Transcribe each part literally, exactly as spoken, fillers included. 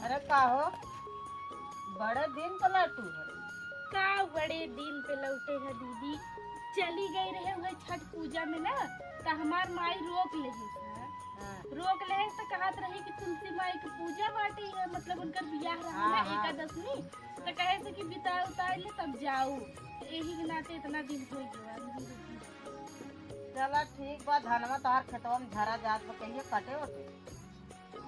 अरे का हो, बड़े दिन पे लौटू है? का बड़े दिन पे लौटे है दीदी? चली गई रहे हुए छठ पूजा में ना, तो हमार माई रोक लेही है। हाँ। रोक लेही तो कहत रही कि तुलसी माई के पूजा बाटे है, मतलब उनकर बियाह रहा ना, हाँ, हाँ। एकादशमी, तो कहे से कि बिता उतार ले तब जाऊ। यही के नाते इतना दिन हो गया, हम भी रुकी। चला ठीक बा, धनवा तोहार खेतवा में झरा जात बा, कहिए कटे ओटे।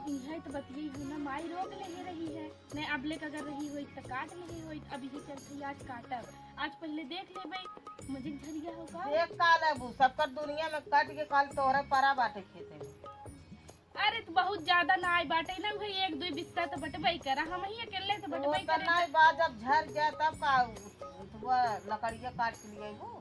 इहे तो बतिये है ना, माई रोक लेहे रही है। नहीं, अब ले अगर रही होई त काट लेहे होई। अब ये चलते आज काटब। आज पहले देख लेबे, मजिक झरिया हो का? देख का लेबू, सबकर दुनिया में कट के काल तोहरे परा बाटे खेते में। अरे, तो बहुत ज्यादा ना आई बाटे ना, वही एक दुई बिस्सा तो बटबई करा, हम ही अकेले तो वो बटबई तो करे। नहीं बा, जब झर जाए तब का उठवा लकड़िया काट के लिए अइबू?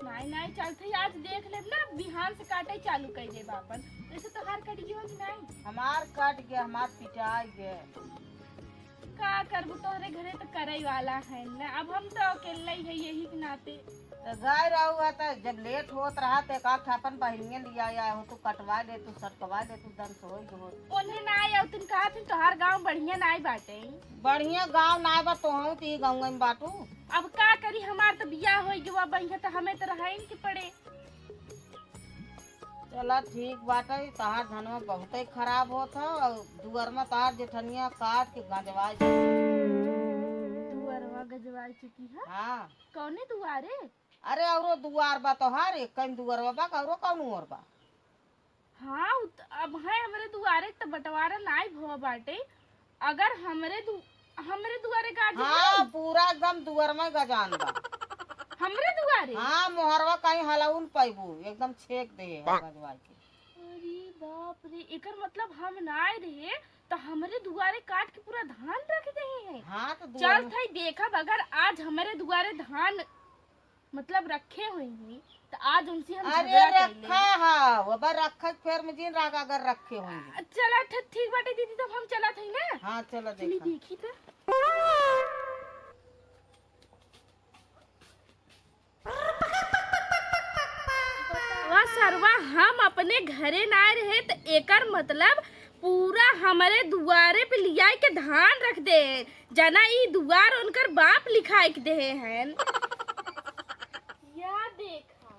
नहीं, नहीं, चलते ही आज देख लेब ना, बिहान से काटे चालू कर देब आपन। जैसे तोहार कट गयो कि नहीं? हमार कट गया, हमार पिटाई गए। का करबू, तोहरे घरे तो करे वाला है ना, अब हम तो अकेले ही है, यही के नाते। तो गए रहू है, तो जब लेट होत रहा, तो एक आध अपन बहिनिया लिया आया हो, तू कटवा ले, तू सटकवा ले, तू दन सोई हो। उन्हें ना आया, तुम कहा थी तोहार गाँव बढ़िया ना बाटे। बढ़िया गाँव ना बा, तो हम ती गाँव में बाटू। अब का करी, हमार तो बियाह होई गवा, बढ़िया तो हमें तो रहाइन के पड़े। चला ठीक बाटे, तहार धनवा बहुते खराब होत ह, और दुअर में तहार जेठनिया काट के गंजवाई चुकी। दुअरवा गंजवाई चुकी है? हाँ। कौने दुआरे? अरे, औरो दुआर बा तोहार, एक कहीं दुअरवा बा, औरो कौन और बा? हाँ, उ त-, अब है हमरे दुआरे त बंटवारा नाई भवा बाटे। अगर हमरे दु-, हमरे दुआरे गाज हाँ, है? पूरा एकदम दुअर में गजान बा। हमरे दुआरे? हाँ, मोहरवा कहीं हलाउन पैबू, एकदम छेक दे है गजवा के। अरे बाप रे, एकर मतलब हम नाई रहे त हमरे दुआरे काट के पूरा धान रख दे हैं। हाँ, तो दुआर चल में थाई देखब, अगर आज हमरे दुआरे धान मतलब रखे हुई ही, त आज उनसे हम अरे झगड़ा कर रखा लेंगे। हाव, अब रखा फेर में जिन राग अगर रखे हुई ही। चला, ठ-, ठीक बाटे दीदी, तब हम चला थई ना। हाँ, चला चली देखा। देखी त। वा सरवा, हम अपने घरे ना रहे त एकर मतलब पूरा हमरे दुआरे पे लियाई के धान रख दे। जना ई दुआर उनकर बाप लिखाई के देहे हैं। या देखा,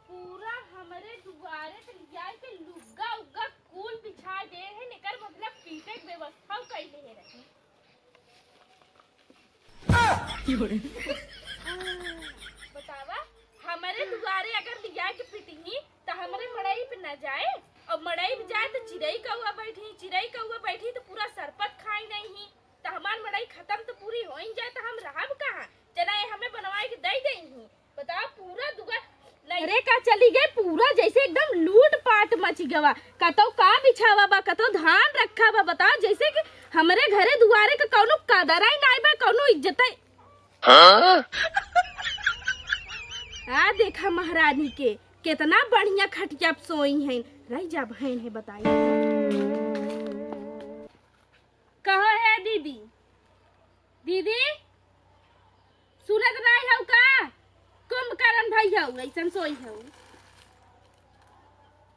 पूरा हमरे दुआरे पे लियाई के लुग्गा उग्गा कुल बिछा दे हैं, एकर मतलब पीटे के व्यवस्था कइले रहे। बतावा, हमरे दुआरे अगर लिया के पिटही, त हमरे मड़ई पे न जाए, और मड़ई पे जाए त चिरई कौआ बैठी, चिरई कौआ बैठी त पूरा सरपत खाई नहीं ही, त हमार मड़ई खत्म त पूरी होइन जाए, त हम रहब कहाँ? जना ये हमें बनवाए के दई देई ही। बताओ, पूरा दुआर नहीं। अरे, का चली गए पूरा जैसे एकदम लूट पाट मच गवा। कतौ का बिछावा बा, कतौ धान रखा बा। बताओ, जैसे कि हमरे घरे दुआरे का कौनो कदर ही नाई बा, कौनो इज्जत ही। हाँ? आ देखा महारानी के, कितना बढ़िया खटिया पे सोई हैं। रह जा बहन है, बताई। कहो है दीदी, दीदी, सुनत नाई हऊ का? कुंभकर्ण भई हऊ, ऐसन सोई हऊ।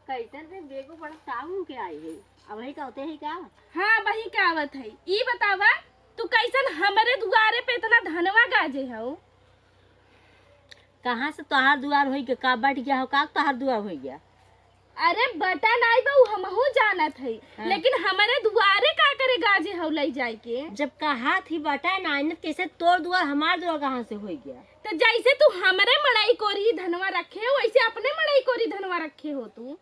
कैसन रे बेगो बड़ा टाउन के आई है, अब वही का होते है का? हाँ, वही का आवत है। ई बतावा, तू कैसन हमरे दुआरे पे इतना धनवा गाजे हऊ? कहाँ से तोहार दुआर होई के का बट गया हो, का तोहार दुआर होई गया? अरे बटा नाई बा, उ हमहू जानत हई, हाँ। लेकिन हमरे दुआरे का करे गाजे हऊ लई जाए के? जब कहा थी बटा नाई न, कैसे तोर दुआर हमार दुआर कहाँ से होई गया? तो जैसे तू हमरे मड़ई कोरी धनवा रखे हो, वैसे अपने मड़ई कोरी धनवा रखे हो तू।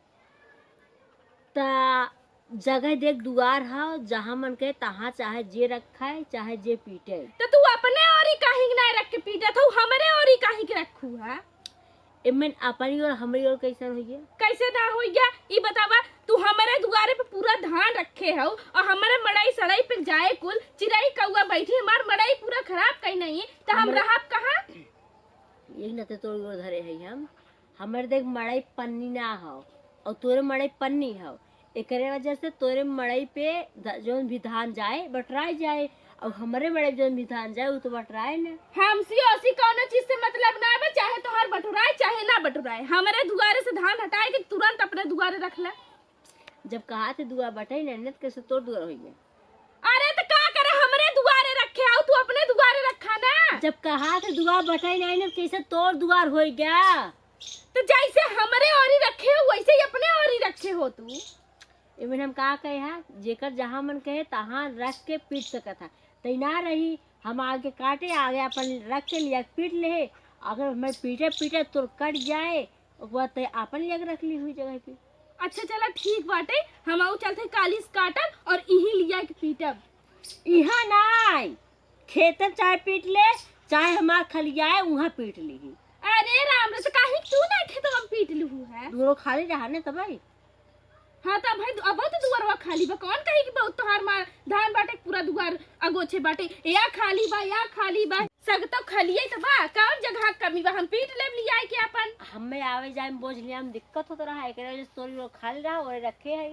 ता जगह देख दुआर ह, जहाँ मन के तहाँ चाहे जे रखाए, चाहे जे पीटे। तो तू अपने ओरी काहे के नाय रख के पीटत हऊ, हमरे ओरी काहे के रखू हा? एमन अपनी ओर हमरी ओर कैसन होइए? कैसे ना होइए? ई बतावा, तू हमरे दुआरे पे पूरा धान रखे हऊ और हमरे मड़ई सड़ई पे जाए कुल चिरई कौआ बैठी, हमार मड़ई पूरा खराब कई नहीं, तो हम हमरे रहब कहाँ? यही नाते तोरी ओर धरे हई हम। हमरे देख मड़ई पन्नी ना हौ और तोरे मड़ई पन्नी हौ, एकरे वजह से तोरे मड़ई पे ध-, जौन भी धान जाए बटराए जाए और हमरे मड़ई पे जौन भी धान जाए उ तो बटराए ना। हमसी ओसी कौनो चीज से मतलब ना बा, चाहे तोहार बटुराए चाहे ना बटुराए, हमरे दुआरे से धान हटाए के तुरंत अपने दुआरे रख ले। जब कहा थे दुआ बटाई ना, नहीं तो कैसे तोर दुआर होइए? अरे तो का अपने दुआरे रखा ना। जब कहा थे दुआर बटाई नहीं ना, कैसे तोर दुआर होई गया? तो जैसे हमरे ओरी रखे हो, वैसे ही अपने ओरी रखे हो तू। एमन हम का कहे हा, जेकर जहाँ मन कहे तहाँ रख के पीट सकत हा। तई ना रही, हम आगे काटे, आगे अपन रख के लिया पीट ले। अगर मैं पीटे पीटे तोर कट जाए, ओकर बाद तई अपन लिया के रख ली हुई जगह पे। अच्छा चला ठीक बाटे, हम आऊ चलते कालिस काटब और इही लिया के पीटब। इहाँ नाई, खेतन चाहे पीट ले, चाहे हमार खलियाए उहाँ पीट ली। अरे राम रे, तो काहे तू ना खेतवा में पीट लूहू है? दूरो खाली रहा ने तबई। हाँ, तो भाई, अब तो दुआरवा खाली बा। कौन कही कि बहुत तोहार मार धान बाटे, पूरा दुआर अगोछे बाटे, या खाली बा, या खाली बा। सग तो खलिए तो बा, कौन जगह कमी बा? हम पीट लेब लिया के अपन। हमें आवे जाए में बोझ लिया में दिक्कत होत रहा, एकरे वजह से तोरी लोग खाली रहा, ओरे रखे है।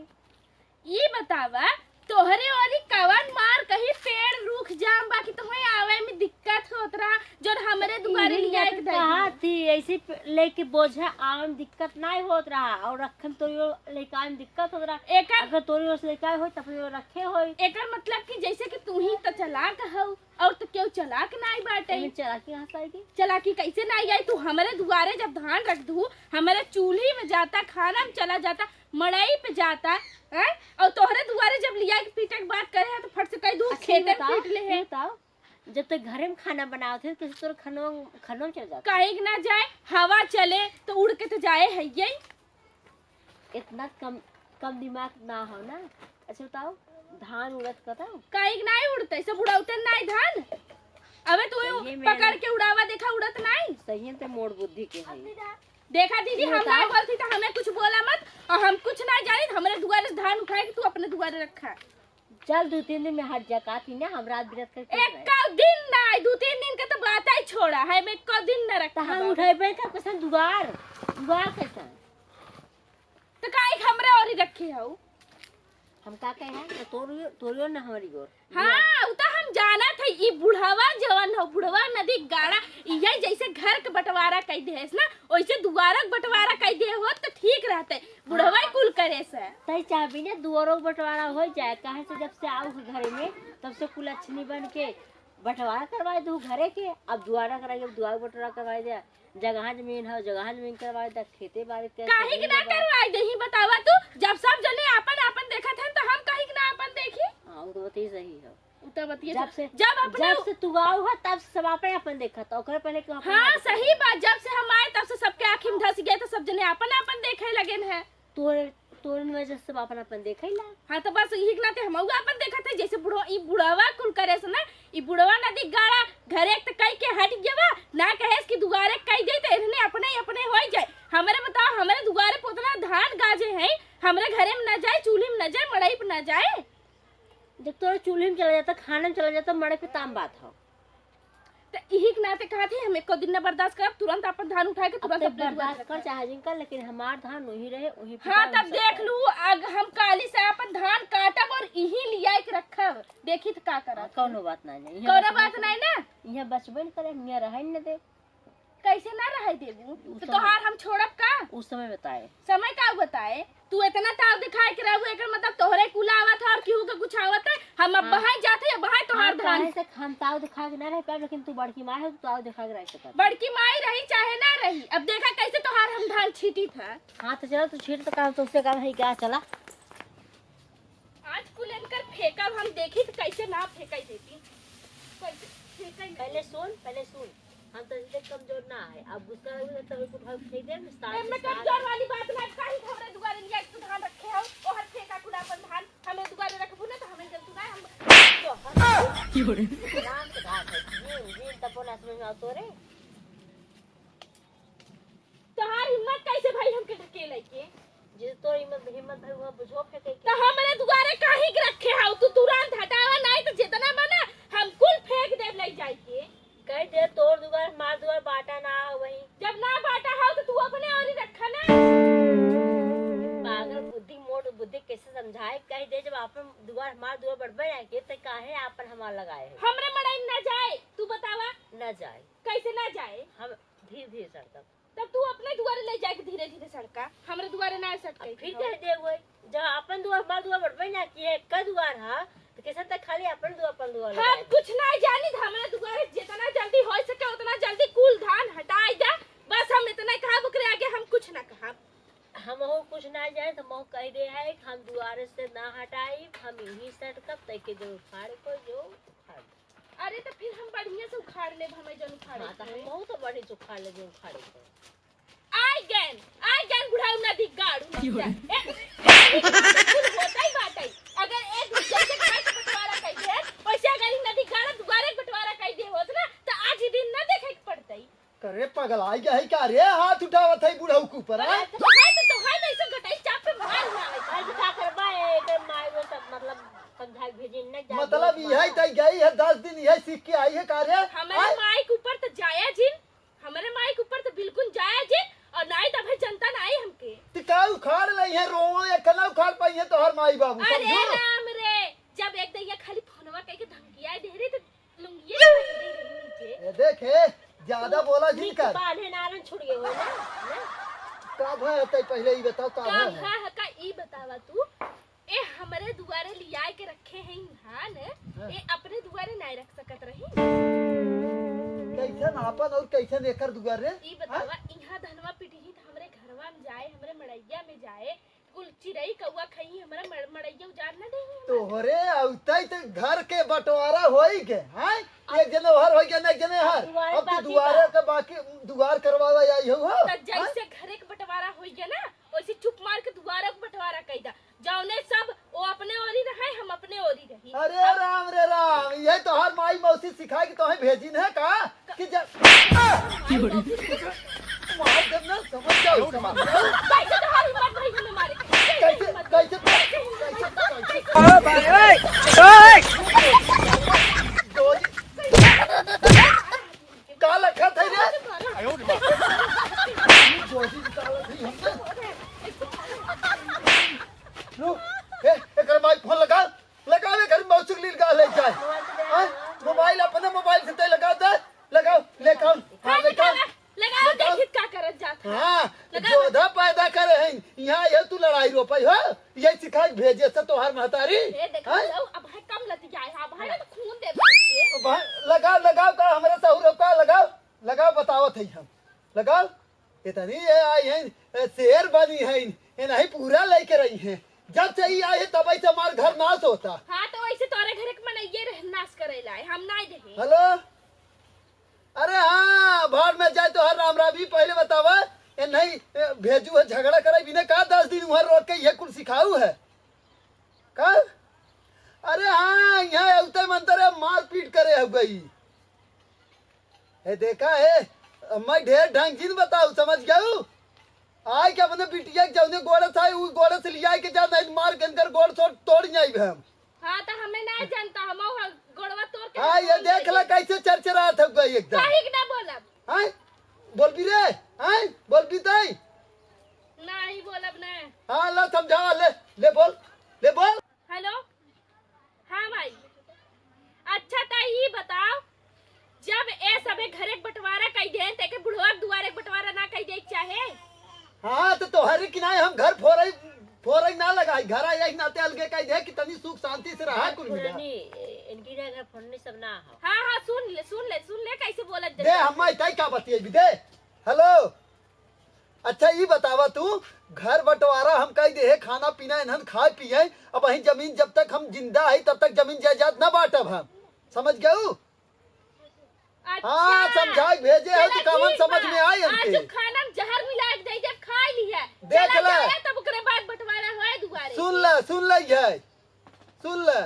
ई बतावा, तोहरे ओरी कवन मार कहीं पेड़ रूख जाम बा कि तुम्हें आवे में दिक्कत होत रहा, जोन हमरे दुआरे इही लिया के दे कहा दिए। थी, ऐसे प-, लेके बोझा आवे में दिक्कत नहीं होत रहा, और रखन तो यो लेके आवे में दिक्कत होत रहा। एकर अगर तोरी ओर से लेके आए होई, तब यो रखे होई। एकर मतलब कि जैसे कि तू ही तो चलाक हऊ, और तो केहू चलाक नाई बाटे। एमे चलाकी कहाँ से आएगी? चलाकी कैसे नाई आई? तू हमरे दुआरे जब धान रख दू, हमरे चूल्ही में जाता, खाना में चला जाता, मड़ई पे जाता, हैं? और तोहरे दुआरे जब लिया के पीटे के बात करे है, तो फट से कह दू, अच्छा, ये खेते में बताओ, पीट ले ये है। बताओ, जब तक घरे में खाना बनावत है, कैसे तोर खनवा, खनवा में चल जाता? काहे के ना जाए, हवा चले तो उड़ के तो जाए है ये। इतना कम, कम दिमाग ना हो ना। अच्छा बताओ, धान उड़त कता? काहे के नाई उड़ते, सब उड़ावते नाई धान। अबे तू सही में पकड़ के उड़ावा, देखा उड़त नाई। सही में ते मोड़ बुद्धि के है। देखा दीदी, ये हम बताओ। नाई बोलती तो हमें कुछ बोला मत, और हम कुछ ना जानी, हमरे दुआरे से धान उठाए के तू अपने दुआरे रखा। चल, दो तीन दिन में हट जा, काफी ना, हम रात बिरात करके एक दिन ना, दो तीन दिन का तो बात ही छोड़ा है, मैं एक दिन ना तो रखा हम बाबू। उठेबे का कैसन दुआर, दुआर कैसन? तो काहे के हमरे ओरी रखे हऊ? हम का कहे हैं? तो तोरियो, तोरियो ना हमारी ओर। हाँ, उ तो हम जानत है, ई बुढ़वा जवन हो, बुढ़वा नदी गाड़ा, इहे जैसे घर के बंटवारा कई देहेस ना, वैसे दुआरा के बंटवारा कई दे होत तो ठीक रहते। बुढ़वा हाँ। कुल करे से। तई चाहबी ने दुआरो बंटवारा हो जाए, काहे से जब से आऊ है घरे में, तब से कुलक्षणी बन के बंटवारा करवाए दू घरे के। अब दुआरा कराई, अब दुआर बंटवारा करवाए दे, जगह जमीन हो, जगह जमीन करवाए दे, खेते बाड़ी के काहे के जमीन ना बा। करवाए दे, ही बतावा तू, जब सब जने आपन आपन देखत हैं, तो हम काहे के ना आपन देखी? हाँ, वो तो बात ही सही है। उ तो बतिये जब से, जब अपने जब से तू आऊ है, तब से सब आपन आपन देखत, ओकरे पहले क्यों आपन हाँ, ना देखत? सही बात, जब से हम आए, तब से सबके आँखी में धस गए, तो सब जने आपन आपन देखे लगे हैं। तोरे, तोरे वजह से सब आपन आपन देखे ला। हाँ, तो बस यही के नाते हमहू आपन देखत है, जैसे बुढ़वा, ई बुढ़वा कुल करे से ना, ई बुढ़वा नदी गाड़ा घरे एक तो कई के हट गया बा, ना कहेस कि दुआरे कई दे, तो इन्हने अपने ही अपने होई जाए। हमरे बताओ, हमरे दुआरे पे उतना धान गाजे हैं, हमरे घरे में ना जाए, चूल्हे में ना जाए, मड़ई पे ना जाए। जब तोरा चूल्हे में चला जाता, खाने में चला जाता, मड़ई पे ताम बात हो। तो यही के नाते कहा थी, हम एको दिन ना बर्दाश्त करब, तुरंत अपन धान उठाए के अब तुरंत ते अपने दुआरे बर्दाश्त कर रखब। चाहे जिनका, लेकिन हमार धान वही रहे, वही हाँ, पिता तब देख लू, अग-, हम काली से अपन धान काटब और यही लिया के रखब, देखी तो का करब। हाँ, कौनो बात नहीं, नहीं, कौनो बात नहीं ना। यहाँ बचबे न करे, हम यहाँ रहे न दे। कैसे ना रहे देबू? उ तो समय तोहार हम छोड़ब का? उ समय बताए। समय का बताए? तू इतना ताव दिखाए के रहू, एकर मतलब तोहरे कुल आवत है और केहू के कुछ आवत है? हम अब हाँ। बहाई जात है, बहाई तोहार हाँ, धान। काहे से हम ताव दिखा के ना रह पाएब, लेकिन तू बड़की माई हो, तू ताव दिखा के रह सकत। बड़की माई रही चाहे ना रही, अब देखा कैसे तोहार हम धान छीटी था। हाँ, तो चला, तू छीट तो काम, तुझसे काम है क्या? चला। आज कुल इनकर फेंकब हम, देखी तो कैसे ना फेंकाई देती। कैसे फेंकाई नहीं। पहले सुन, पहले सुन, हम तो इतने कमजोर ना है। अब गुस्सा हो गया तो कुछ हम फेंक दे, विस्तार से एमे विस्तार। कमजोर वाली बात ना, काहे हमरे दुआरे लिया तू धान रखे हो, ओहर फेंका कुल अपन धान, हमें दुआरे रखबू ना तो हमें जब तू ना हम तो हर क्यों रे? आराम से बात है। जीन, जीन तपो ना समझ में आओ तो रे। तोहार हिम्मत कैसे भाई हमके ढकेले के? जे तो हिम्मत, हिम्मत भाई हुआ बुझो फेंके के। तो हमरे दुआरे काहे के रखे हाउ? तू तुरंत हटावा, नहीं तो जितना बना हम कुल फेंक देब ले जाई के। कह दे तोर दुआर हमार दुआर बाटा ना हो वही। जब ना बाटा हो तो तू अपने ओरी रखा ना। पागल बुद्धि मोट बुद्धि कैसे समझाए? कह दे जब आपन दुआर हमार दुआर बड़बे ना के तो काहे आपन हमार लगाए है? हमरे मड़ई में ना जाए, तू बतावा। ना जाए। कैसे ना जाए? हम धीरे धीरे चढ़तब। तब तू अपने दुआरे ले जाके धीरे धीरे सड़का, हमरे दुआरे ना सड़के अब फिर के हो। कह दे हुए, जब अपन दुआर हमार दुआर बड़बे ना किए, एक दुआर हा, तो के ऐसा तो खाली अपन दुआ, अपन दुआ हम लगाए। कुछ ना जानी, हमरा दुआरे जितना जल्दी हो सके उतना जल्दी कुल धान हटाई जा। बस हम इतना कहब, ओकरे आगे हम कुछ ना कहब। हमहू कुछ ना जाए तो महू कह दे है कि हम दुआरे से ना हटाई, हम यहीं सटकब, तै के जो उखाड़ को जो उखाड़। अरे तो फिर हम बढ़िया से उखाड़ लेब, हमें जन उखाड़े हाँ, तो के। हमहू तो बढ़िया से उखाड़ ले जो उखाड़े को। आई गैन, आई गैन बुढ़ाऊ नदी गाड़ू नदी। ए, ए, कुल होता ही बात है। अगर एक जैसे घर के बंटवारा कर दे, वैसे अगर ई नदी गाड़ा दुआरे के बंटवारा कर दे होत ना, तो आज ही दिन ना देखे के पड़तई। अरे पगलाई गया है का रे? हाथ उठावत है बुढ़ऊ के ऊपर, हाँ? अरे तो है तो, तो है ना, ऐसे गटाई चाप पे मार ना आवे। आज का करबा, ए, एकर माई वो सब मतलब समझाई भेजी, न जा मतलब दो यही माँ। तय गई है, दस दिन यही सीख के आई है का रे? हमारे हाँ? माई के ऊपर तो जाया जिन, हमारे माई के ऊपर तो बिल्कुल जाया जिन, और ना ही तब है जनता ना आई हमके। तो का उखाड़ लई है, रोवो एक ना उखाड़ पाई है तोहर माई बाबू, अरे समझो? राम रे, जब एक दिन ये खाली फोनवा कह के धमकिया दे रही तो लुंगिये काट दे रही नीचे। ए, देखे, ज्यादा बोला जिन नीचे कर। बांधे नारन छुड़ गए हो ना, ना? का भय होतै पहले ई बताओ, का का भय है? भय है, का ई बतावा तू? ए, हमरे दुआरे लियाए के रखे हैं धान, हाँ। ए, अपने दुआरे नाय रख सकत रही। कैसन आपन और कैसन एकर दुआरे? ई बतावा, हाँ? इहाँ धनवा पिटही त हमरे घरवा में जाए, हमरे मड़ैया में जाए, कुल चिरई कौआ खई, हमरा मड़-, मड़ैया उजाड़ ना देही हमरा। तोहरे अउतै त घर के बंटवारा होई के, हैं? अब एक जने ओहर होई के, एक जने हर। दुआरे अब तू बाकी दुआरे बा। के बाकी दुआर करवावे आई हो, हो, त हैं? जैसे घरे के बंटवारा होई गया ना, वैसे चुप मार के दुआरे के बंटवारा कई दा। जौने सब वो अपने ओरी रहे, हम अपने ओरी रही। अरे अब राम रे राम, यही तोहर माई मौसी सिखाए के तोहे भेजिन है का? कि जब मार देब ना, समझ जाओ, समझ जाओ। कैसे तोहार हिम्मत भई हमें मारे के? कैसे कैसे, हिम्मत भई? कैसे, कैसे, कैसे? ओ भाई, ओए, ओए। गोली। का लखत है रे? गोली निकालत है हमसे। रुक, ए, एकर माई फोन लगा। लगावे घर मौसी के लील गाल ले जाए। मोबाइल दे। हाँ? मोबाइल अपने मोबाइल से तय लगा दे। लगाओ, लेके आओ। हाँ, हाँ, लेके आओ। लगाओ, लगाओ, लेके आओ। देखी का करत जात है। हाँ, लगाओ। जोधा पैदा करे हैं। यहाँ ये तू लड़ाई रोपाई हो? ये सिखा के भेजे से तोहार महतारी? ए, देखो, हाँ? लो, अब है कम लतिया है, अब है ना तो खून दे दे। अब है, लगाओ, लगाओ, का हमारे सहूर का लगाओ, लगाओ, बतावत है हम। लगाओ। इतनी ये आई हैं, ए, शेर बनी हैं, ये नहीं पूरा लेके रही हैं। जब से ई आई है, तब से हमार घर नाश होता। हाँ, तो वैसे तोरे घर के मनइये रह-, नाश करे लाए, हम नाय रहे। हेलो, अरे हाँ, भाड़ में जाए तो हर राम राम ही पहले बतावा, ये नहीं, ए, भेजू है झगड़ा करे बिना का दस दिन वहाँ रोक के ये कुल सिखाऊ है? का? अरे हाँ, यहाँ अउते मंतर है, मारपीट करे हो गई। हे देखा हे, मैं ढेर ढंग जिन बताऊ, समझ गऊ? आय के अपने बिटिया के जौने गोड़े से आए, उ गोड़े से लियाए के जा, नहीं मार के इनकर गोड़ तोड़, तोड़ जाइब हम। हाँ, तो हमें ना जानता, हम गोड़वा तोड़ के हाँ, ये देख ला कैसे चरचरात हो गई एकदम। काहे के ना बोलब? हैं? बोलबी रे? हैं? बोलबी तई? नहीं बोलब ना। हाँ, ला समझावा, ले, ले बोल, ले बोल। हेलो, हाँ भाई। अच्छा, त ई बताओ, जब ए सबे घरे के बंटवारा कई देन, त एके बुढ़वा के दुआरे के बंटवारा ना कई दे के चाहे? हाँ, तो तोहरे किनारे हम घर फोरई, फोरई ना लगाई, घर आई नाते अलगे कई दे कि तनी सुख शांति से रहा कुल मिला। फुरनी, इनकी जगह फुरनी सब ना हो। हाँ, हाँ, सुन ले, सुन ले, सुन ले, कैसे बोलत दे, जैसे। हम मैं तय का बतियेबी दे। हेलो, अच्छा, ई बतावा तू, घर बंटवारा हम कई देहे, खाना पीना इन्हन खाए पिए, अब वही जमीन जब तक हम जिंदा है, तब तक जमीन जायदाद ना बांटब हम, समझ गऊ? अच्छा। हाँ, समझाए भेजे है, तो चला कामन ठीक समझ बा। में आई आज हमके। खाना में जहर मिला के दे देब, खा लिहे। देख चला ले। जाए, तब ओकरे बाद बंटवारा होए दुआरे। सुन ले, सुन ले, ये सुन ले।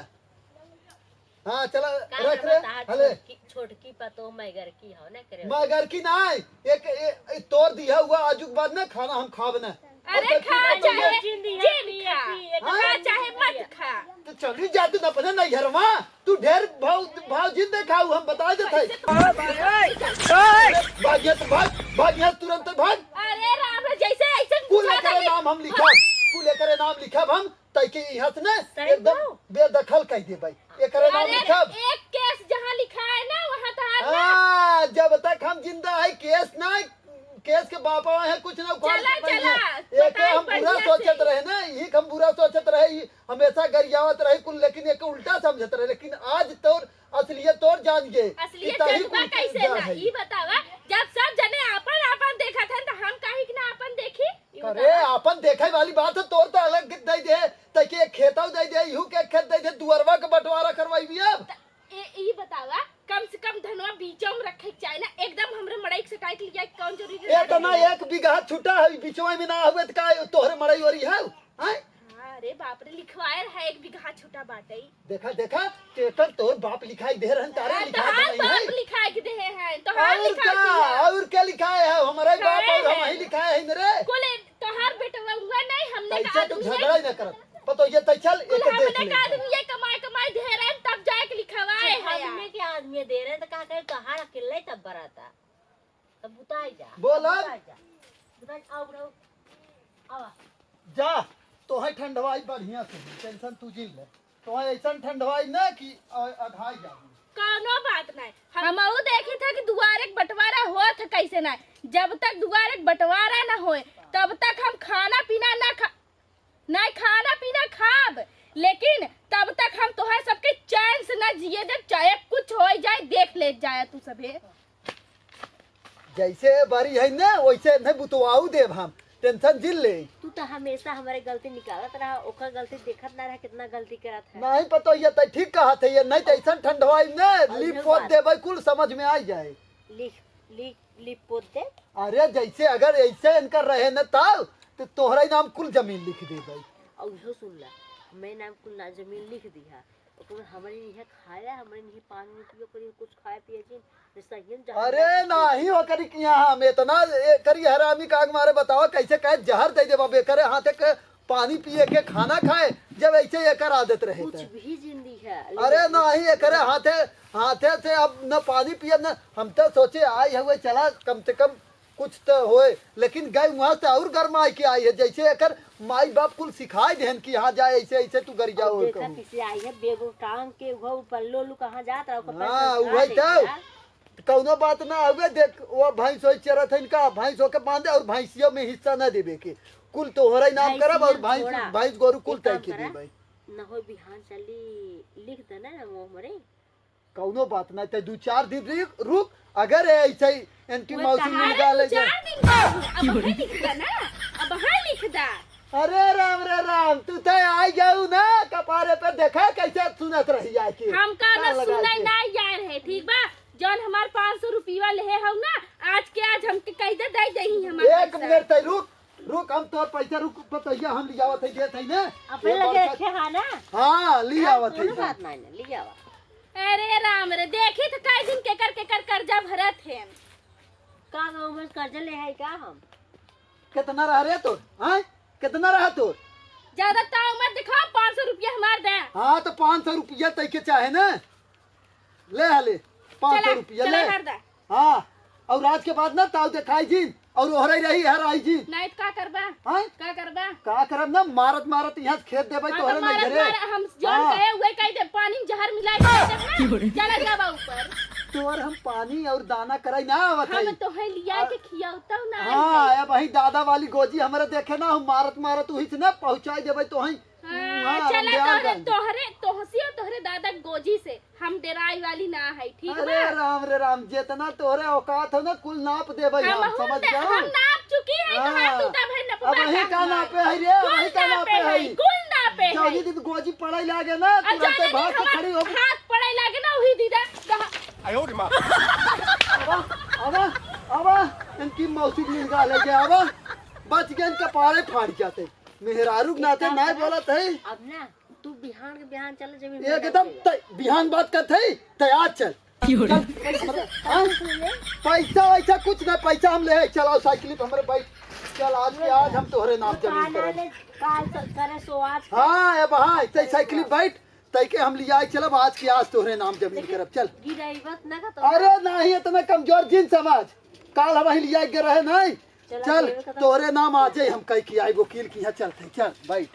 हाँ, चला, का रख रे, बता, हले। छोटकी, छोटकी पतोह मगर की हो ना करे। मगर की ना, एक, ए, ए, तोर दिया हुआ आजू के बाद ना खाना हम खाब ना। अरे और खा, चाहे जिंदी है, जिन खा। हाँ? खा, चाहे मत खा। तो चली जा तू अपने नैहरवा, तू ढेर भाव, भाव जिन देखाऊ, हम बता देत है। कैसे तू भाग यहाँ से भाग, भाग यहाँ से तुरंत भाग। अरे राम रे, जैसे ऐसे कुल ज्यादा एकरे के नाम हम लिखब, कुल एकरे नाम लिखब हम। तै के यहाँ से ना सही एकदम बात। बेदखल कर दे भाई। एकरे नाम अरे, लिखब। एक केस जहाँ लिखा है ना, वहाँ तो हाथ ना। हाँ, जब तक हम जिंदा है, केस ना, केस के बापा है, कुछ ना उखाड़ चला, के चला, पइहे। एक बताई हम बुरा बढ़िया सोचत से। रहे ना, यही हम बुरा सोचत रहे। हमेशा गरियावत रही कुल, लेकिन एक उल्टा समझत रहे, लेकिन आज तोर असलियत तोर जान गए। असलियत इतना ही जनबा कुल कैसे जान ना? है। ई बतावा, जब सब जने आपन आपन देखत हैं, तो हम काहे के ना आपन देखी? ई अरे, बतावा। आपन देखे वाली बात है, तोर तो अलग दे दे, तैके एक खेतौ दे दे, इहू के एक खेत दे दे, दुअरवा के बंटवारा करवाई भी अब। त-, ए, ई बतावा, कम से कम धनवा बीचो में रखे के चाही ना, एकदम हमरे मड़ई के सटाई के लिया, कौन जरूरी है? इतना एक बीघा छूटा है, बीचवा में ना हुए, तो का तोहरे मड़ई ओरी है? हैं? हाँ, अरे बाप रे, लिखवाए रहा, एक बीघा छूटा बाटे। देखा, देखा, केकर तोर बाप लिखाई दे रहन, तारे हाँ, लिखाई तोहार नहीं बाप है। लिखाई के देहे हैं, तोहार और लिखाई का, दिया। और क्या लिखाए है? हमारा ही बाप काहे और हम है? ही लिखाए हैं मेरे। कुल तोहार बेटवा हुआ नहीं, हमने का कैसे तू आदमी है। झगड़ा ही ना करत। पतो ये तै चल, कुल एक देख हमने ले। का आदमी ये कमाई, कमाई दे रहे हैं, तब जाए के लिखवाए जब है। हमने के आदमी दे रहे हैं, तो का करे, तोहार अकेले तब बराता। तब बुताई जा। बोल अब। बुताई जा। बुताई, आओ, आओ। आवा। जा, तोहे ठंडवाई बढ़िया से, tension तू जिन ले। तोहे ऐसन ठंडवाई ना कि अ-, अघाई जाबू। कौनो बात नहीं। हम हमहू देखी था कि दुआरे के बंटवारा होत है कैसे ना। जब तक दुआरे के बंटवारा ना होए, तब तक हम खाना पीना ना खा, नहीं खाना पीना खाब, लेकिन तब तक हम तोहे सबके चैन से ना जिए देब, चाहे कुछ हो जाए, देख ले जाए तू सभे। जैसे बारी है ना, वैसे नहीं बुतवाऊ देब हम, tension जिन ले। तू तो हमेशा हमारे गलती निकालत रहा, ओकर गलती देखत ना रहा, कितना गलती करत है। नहीं पता, ये तो ठीक कहत है, ये नहीं तो ऐसन ठंडवाई ने, और लीप इहो पोत बात। देबै, कुल समझ में आ जाए। लिख, लिख, लिप पोत दे। अरे जैसे अगर ऐसे इनकर रहे न तब, तो तोहरा ही नाम कुल जमीन लिख देबै। और इहो सुन ला, मैं नाम कुल ना जमीन लिख दी है, ओकर बाद हमरे इहे खाया, हमरे इहे पानी उनी पियो करियो, कुछ खाए पिए जिन, नहीं सही हम जहर अरे खाए पिए। नाही, ओकरी के यहाँ हम इतना ए करी हरामी काग मारे, बताओ कैसे कहे जहर दे देबा, बेकरे हाथे के पानी पिए के खाना खाए, जब ऐसे एकर आदत रहे कुछ त। भी जिंदी है, अरे लेकिन नाही, एकरे हाथे, हाथे से अब न पानी पिए न, हम तो सोचे आई हुए चला कम से कम कुछ तो होए, लेकिन गई वहाँ से और गरमाई के आई है, जैसे एकर माई बाप कुल सिखाए देहन कि हाँ जाए ऐसे, ऐसे तू गरिया और हो देखा कहूँ। किसे आई है, बेगो टांग के वो ऊपर लोलू कहाँ जात रहा, ओकर पैर हाँ, संस्कार वही देख तो। लिया। कौनो बात ना हुए, देख वो भैंस होई चरत है इनका, भैंस होके बांधे और भैंसियों में हिस्सा ना देवे के, कुल तोहरा ही नाम करब और भैंसिया भैंस, छोड़ा। भैंस गोरू कुल एक तय काम के करा, देबै। न हो बिहान चली लिख देना ना वो हमरे। कौनो बात ना, ते दू चार दिन रुक, रुक, अगर ऐसे ही इनकी वो मौसी कहाँ मिल रे, गया दू ले जा। चार दिन का? अब वही लिख दा ना, अब वही लिख दा। अरे राम रे राम, तू तो आई जाऊ ना, कपारे पे देखा कैसे सुनत रही आके। हम का कान ना लगा सुने के। ना यार है, ठीक बा? जौन हमार पाँच सौ रुपया लेहे हौ ना, आज के आज हमके कैसे दे देही हमार एक पैसा। मिनट तै रुक, रुक, हम तोर पैसा रुक, बतैया हम लियावत है, देत है ना। अपने ये लगे बरसात रखे हा ना? हाँ, हाँ, लियावत है कोनो ना। बात नहीं ना, लियावा। अरे राम रे, देखी तो कई दिन केकर केकर कर्जा भरत है। का गाँव में कर्जा ले है का हम? कितना रहा रे तोर? हाँ? कितना रहा तोर? ज्यादा ताव मत दिखाओ, पाँच सौ रुपया हमार दे। हाँ, तो पाँच सौ रुपया तय के चाहे ना? ले हाले, पाँच सौ चला, रुपया चला ले। हर दे। हाँ, और आज के बाद ना ताव देखाई जिन, और ओहराई रही, हर आई जिन। नहीं तो का करबा? हाँ? का करबा? का करब ना, मारत मारत यहाँ से खेत देबै हाँ, तोहरे तो नहीं मारत घरे। मारत हम जौन हाँ। कहे, उहे कह दे, पानी में जहर मिला के दे देब ना, चला जाबा ऊपर। तोर हम पानी और दाना कराई ना आवत हम है। तोहे लिया हाँ। के खियावतौ ना हाँ, है। अब वही दादा वाली गोजी हमरे देखे ना, हम मारत मारत उही से ना पहुँचाई देबै तोहे। हाँ, हाँ, चला रमदेव तोहरे, गंज। तोहरे, तोहसी और तोहरे दादा गोजी से हम डेराई वाली ना है, ठीक अरे बा? राम रे राम, जितना तोहरे औकात हो ना, कुल नाप देबै हम, हमहू समझ न-, गया? हम नाप चुकी है, हाँ। तोहार तूता भर नपवा अब वही का का हमार। नापे है रे, कुल वही का नापे नापे है, है। कुल नापे है। जौनी दिन गोजी पड़े लागे ना, और तुरंते जौनी दिन भाग के हमार खड़ी हो। हाथ पड़े लागे ना, वही दिन दहा- आवा, आवा, आवा, इनकी मौसी मिल गा ले गया, आवा, बच गए इनका पारे फाड़ जाते। मेहरारू के नाते एक काम ना करा, बोलत है। अब ना तू बिहान के बिहान चल जमीन में एकदम लग जा। तै बिहान बात करत है, तै आज चल। क्यों रे? चल, पैसा, हाँ? पैसा सुन ले। पैसा वैसा कुछ ना, पैसा हम ले है। चल आओ साइकिल पे हमरे बैठ। चल आज के आज हम तोहरे नाम तो जमीन काल करब। आले, काल तो करे सो आज। हाँ, अब हाँ, तै साइकिल पे बैठ, तै के हम लिया चलब आज के आज तोहरे नाम जमीन लेकिन करब। चल। गिराई बात ना का तो अरे नहीं, इतना कमजोर जिन समझ। काल हम ही लिया के रहे नहीं। चला, चल, देवे का तो तोरे नाम आ जाए, हम कह के आए वकील की यहाँ चलते, चल, बैठ।